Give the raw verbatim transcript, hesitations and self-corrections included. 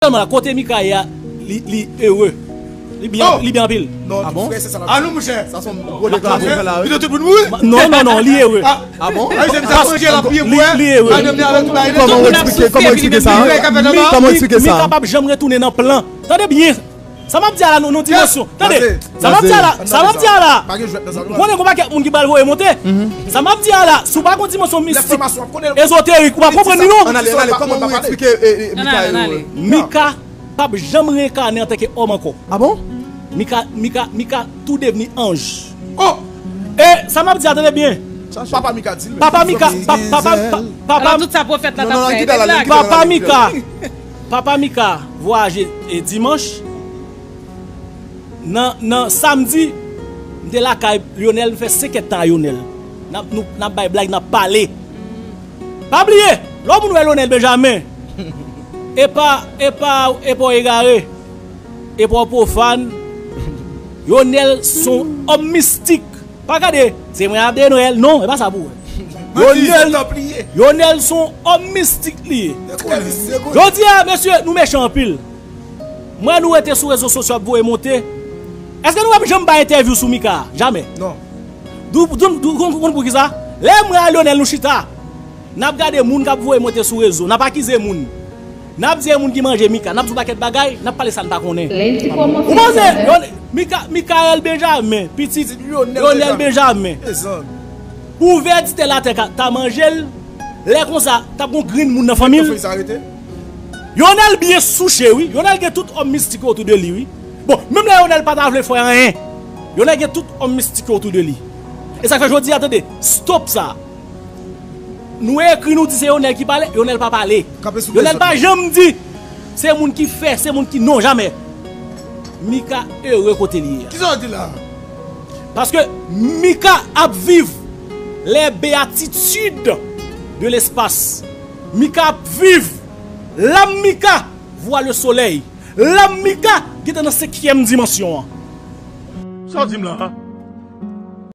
Sèlman la, kote Mika ye a, li, li ere. Li byen, li byen anpil. Ah bon? Ah non, monchè. Sa se yon gwo deklarasyon fè la, wi. Pito tout moun mouri. Non, non, non, li ere. Ah bon? Li ere. Kòman w eksplike, kòman w eksplike sa? Kòman w eksplike sa? Mika p ap janm retounen nan plan. Tande byen. Sa m ap di a la, nan yon dimansyon. Tande. Sa m ap di a la, sa m ap di a la. Ou konnen gon pakèt moun ki pral voye monte. Sa m ap di a la, si w pa gon dimansyon mistik, ezoterik, ou pa konprann li non. Ann ale, ann ale, kòman w eksplike Mika ere? Mika p ap janm renkane antanke òm ankò. Ah bon? Mika, Mika, Mika tou devni anj. Oh! E sa m ap di a, tande byen. Papa Mika di l. Papa Mika, papa, papa, papa, papa Mika, papa Mika vwayaje e dimanch. Nan, nan samdi, m te lakay Lionel, m fè senk èdtan a Lionel. N ap, nou, n ap bay blag, n ap pale. Pa bliye, lè yon moun wè Lionel Benjamin, e pa, e pa, e pa w egare, e pa w pwofàn. Lionel se yon òm mistik. Pa gade, se mwen ap de Nwèl. Non, e pa sa pou wè. Lionel, Lionel se yon òm mistik li ye. Jodi a, mesye, nou mechan anpil. Mwen, nou rete sou rezo sosyo ap voye monte. Èske nou wè m janm bay entèvyou sou Mika? Jamè. Non. Dou, dou, dou, konn, konn poukisa? Lè mwen a Lionel nou chita, n ap gade moun k ap voye monte sou rezo, n ap akize moun. N ap di e moun ki manje Mika, n ap di yon pakèt bagay, n ap pale sa n pa konnen. Ou panse Mika, Mikaèl Benjamin, pitit Lionel Benjamin, pou vèditè latè ta manje l, lè konsa, t ap gon grenn moun nan fanmi l. Lionel byen souche, wi. Lionel gen tout òm mistik yo otou de li, wi. Bon, menm lè Lionel pa ta vle fè anyen, Lionel gen tout òm mistik yo otou de li. E sa k fè jodi a, tande, stop sa. Nou ekri, nou di se Lionel ki pale, Lionel pa pale. Lionel pa janm di se moun ki fè, se moun ki, non, jamè. Mika ere kote li ye a. Kisa w di la? Paske Mika ap viv les béatitudes de l'espace. Mika ap viv. Lam Mika vwa le solèy. Lam Mika gentan nan senkyèm dimansyon an. Sa w di m la?